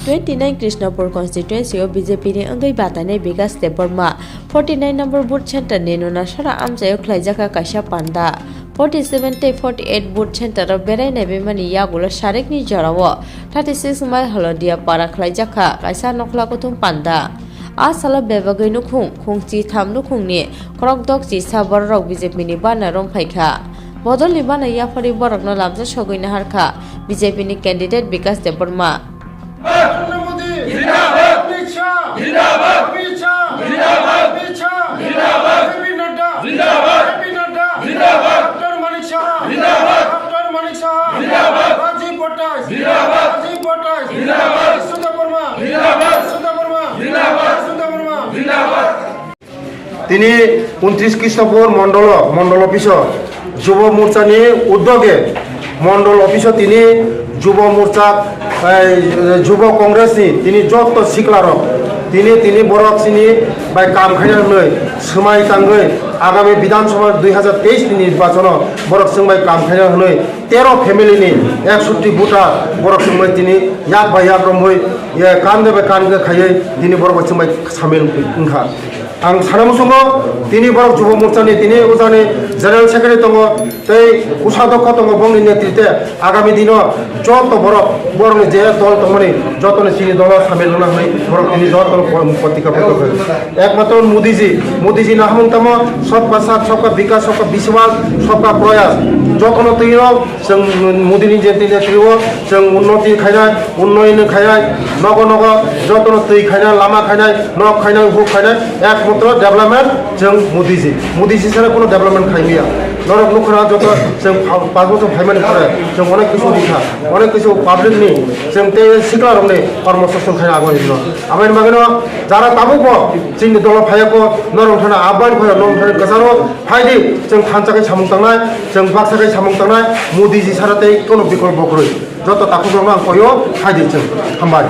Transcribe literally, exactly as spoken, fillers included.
Twenty nine Krishnapur constituency o B J P ni wngwi batainai Bikas Debbarma forty nine number booth center ni nuna sara amchaio khlaijakha kaisa panda. Forty seven tei forty eight booth center o berai naibaimani yagulo sarikni jorao thirty six mile Holodia para khlaijakha kaisa nokhla kuthum panda. A salo bebagwi nukhung, khungchi tham nukhungni khorokdok chisa bororok B J P ni bana romphaikha. Bodolni bana yapharwi borokno lamjak sogwi naharkha B J P ni candidate Bikas Debbarma. Narendra Modi! Zindabad! Amit Shah! Zindabad! Amit Shah! Zindabad! Amit Shah! Zindabad! J P Nadda! Zindabad! J P Nadda! Zindabad! Doctor Manik Saha! Zindabad! Doctor Manik Saha! Zindabad! Rajiv Bhattacharyya! Zindabad! Rajiv Bhattacharyya! Zindabad! Sudha Verma! Zindabad! Sudha Verma! Zindabad! Sudha Verma! Zindabad! Tini untris Krishnapur mondolo, mondol office o Jubo Morcha ni uddoge mondol office o tini Jubo Morcha, eh, Jubo Congress ni tini jotto sikla rok tini, tini borok chini bai kam khaina hwnwi swmai tangwi agami Bidhan Sabha dui hazar teis ni nirbachon o borok chwng bai kam khaina hwnwi tero family ni eksoti voter borok chwng bai tini yak bai yak romwi, ye, kande bai kande khaiwi tini borok bai chwng bai samil wngkha. Ang sana muchungo tini borok Jubo Morcha ni tini ujani general secretary tongo tei kosadokho tongo bongni netrite agami dino joto borok borokni je dol tongmani jotoni chini dolo samil wngna hwnwi borok tini jotono po-, potika potok khe. Ekmatro Modiji, Modiji ni hamung tamo sabka saath, sabka bikas, sabka biswas, sabka prayas. Jotono twi rok chwng Modini je twi je twi o chwng unnoti khainai, unnoyon khainai, nogo nogo jotono twi khainai, lama khainai, nok khainai, huk khainai, ekmatro development chwng Modiji. Modiji sara kono development khaimya. Norok nukha na joto chwng pa-, panch bochor phaimani pore chwng onek kisu rikha, onek kisu public ni chwng tei sikla rokni kormo sosong khaina abo rino. Aboni bagwino jara tabukbo chini dolo phaiya ko norok thana abani phaiya norok thana kwcharo phaidi chwng thansa khe samung tangnai, chwng baksa khe samung tangnai, Modiji sara tei kono bikolpo kwrwi. Joto takhuk rokno ang koyo phaidi chwng. Hambai.